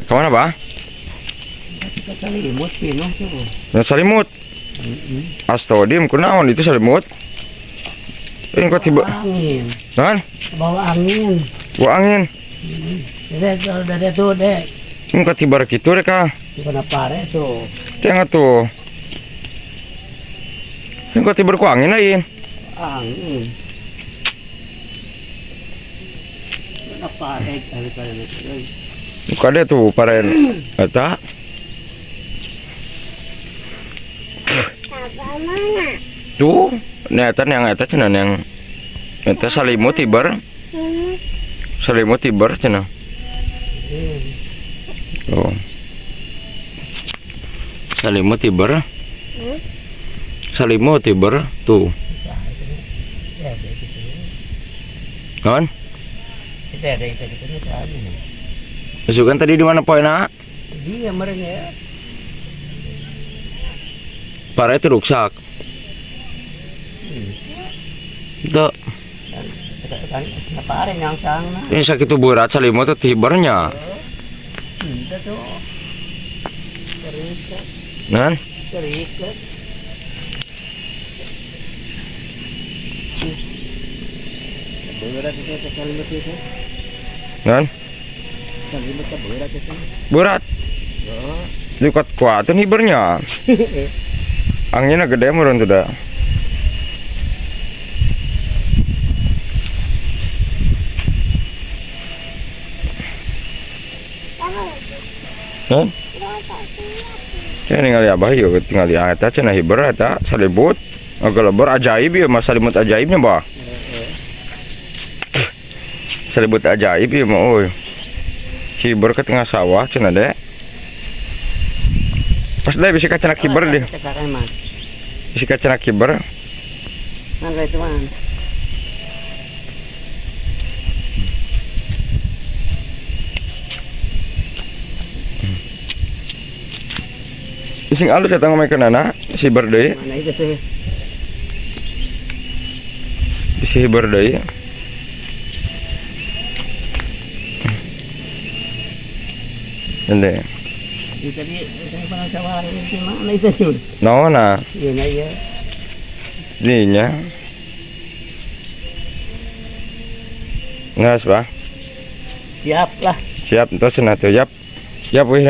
Kemana, Bah? Kita salimut pinuh tuh. Nah, salimut. Astagfirullahaladzim, kunaon itu salimut? Ini kok tiba Angin. Kan? Bawa angin. Bawa angin. Dede kalau dede tuh dek. Ini kok tiba gitu deh kah? Di mana pare tuh. Tengok tuh. Ini kok tiba ku angin lain. Angin. Mana pare kali pare itu. Buka deh tuh paren. Eta. Tuh, ini eta yang eta cenah yang eta salimut tiber. Salimut tiber cenah. Tuh. Salimut tiber. Salimut tiber tuh. Kan? Masukan tadi di mana poinnya? Dia merenya ya. Pare itu rusak. Tuh. Pare nyangsang nah. Ini sakit tuh berat salimut tuh tibernya. Itu tuh. Terikas. Nan? Terikas. Berat itu salimut itu. Nan? Salimut berat itu. Berat. Oh. Itu kuat hibernya. Anginnya gede meureun tuh dah. Hah? Cenah ningali abah ieu tingali eta cenah hiber eta salibut. Ngageleber ajaib ieu mah salimut ajaibnya bah. Salibut ajaib ieu mah euy. Hiber ke tengah sawah cenah deh. Pas deh bisa ka cenah kiber deh. Bisa ka cenah kiber. Mana itu man? Sing alus eta ngomekeunana si hiber deui. Mana itu tuh? Si hiber deui. Ende. Itu tadi saya pernah sawah itu mana itu tuh? Naonna? Iya nah iya. Dinya. Ngas, Bah. Siap lah. Siap, entos cenah teh. Yap. Yap wih.